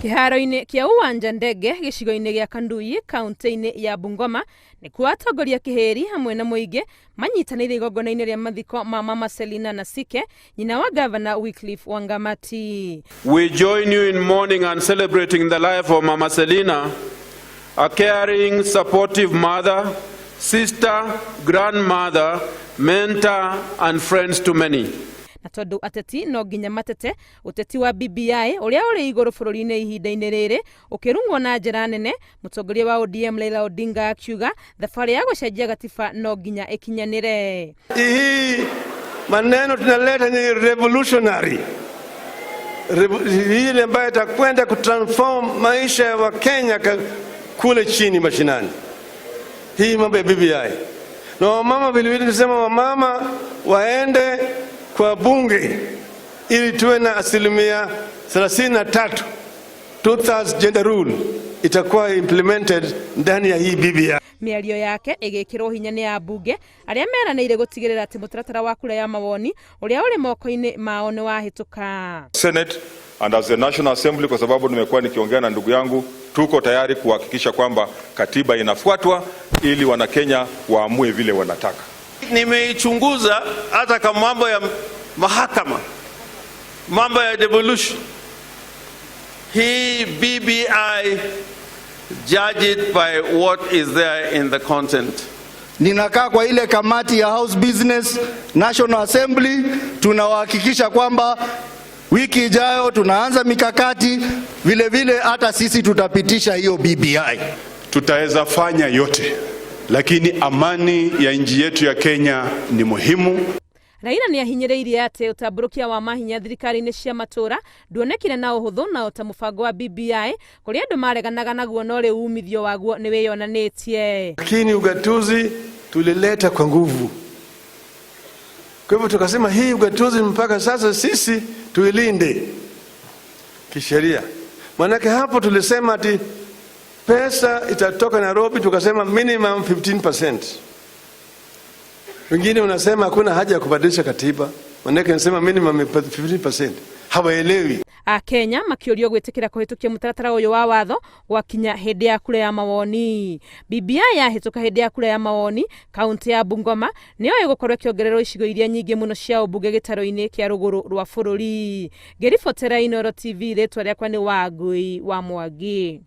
Kĩharo-inĩ kĩa Uwanja Ndege gĩcigo-inĩ gĩa Kanduyi kaunti-inĩ ya Bungoma nĩkuo atongoria kĩhĩri hamwe na mũingĩ manyitanĩire igongona-inĩ rĩa mathiko ma Mama Selina Nasike, nyina wa Gavana Wycliffe Wangamati. We join you in mourning and celebrating the life of Mama Selina, a caring, supportive mother, sister, grandmother, mentor, and friends to many. Na tondũ ateti no nginya matete, ũteti wa BBI ũrĩa ũrĩ igũrũ bũrũri-inĩ ihinda-inĩ rĩrĩ ũkĩrungwo na njĩra nene, mũtongoria wa ODM Raila Odinga akiuga thabarĩ ya gũcenjia gatiba no nginya ĩkinyanĩre. Hii maneno tunaleta ni revolutionary. Hii ile ambayo itakwenda kutransform maisha ya Wakenya kule chini mashinani. Hii mambo ya BBI. Na wamama vile vile tunasema wamama waende kwa bunge ili tuwe na 33%, 2/3 gender rule itakuwa implemented ndani ya hii BBI. Mĩario yake ĩgĩkĩrwo hinya nĩ ambunge arĩa meranĩire gũtigĩrĩra atĩ mũtaratara wa kura ya mawoni ũrĩa ũrĩ moko-inĩ mao nĩ wahĩtũka. Senate and as the National Assembly, kwa sababu nimekuwa nikiongea na ndugu yangu, tuko tayari kuhakikisha kwamba katiba inafuatwa ili Wanakenya waamue vile wanataka. Nimeichunguza hata kama mambo ya mahakama, mambo ya devolution. Hii BBI, judge it by what is there in the content. Ninakaa kwa ile kamati ya House Business National Assembly, tunawahakikisha kwamba wiki ijayo tunaanza mikakati, vile vile hata sisi tutapitisha hiyo BBI. Tutaweza fanya yote, lakini amani ya nchi yetu ya Kenya ni muhimu. Raila nĩ ahinyĩrĩirie atĩ ũtambũrũkia wa mahinya thirikari-inĩ cia matũũra nduonekire na ũhũthũ na ota mũbango wa BBI kũrĩa andũ mareganaga naguo no rĩu umithio waguo nĩ wĩyonanĩtie. Lakini ugatuzi tulileta kwa nguvu. Kwa hivyo tukasema hii ugatuzi mpaka sasa sisi tuilinde kisheria. Maanake hapo tulisema ati pesa itatoka Nairobi, tukasema minimum 15%. Wengine wanasema hakuna haja ya kubadilisha katiba, maanake nasema minimum 15%. Hawaelewi. Akenya makĩũrio gwĩtĩkĩra kũhĩtũkia mũtaratara ũyũ wa watho gwakinya hĩndĩ ya kura ya mawoni. BBI yahĩtũka hĩndĩ ya kura ya mawoni, kaunti ya Bungoma nĩyo ĩgũkorwo ĩkĩongererwo icigo iria nyingĩ mũno cia ũmbunge gĩtarũ-inĩ kĩa rũgũrũ rwa bũrũri. Ngĩribotera Inooro TV, rĩtwa rĩakwa nĩ Wangui wa Mwangi.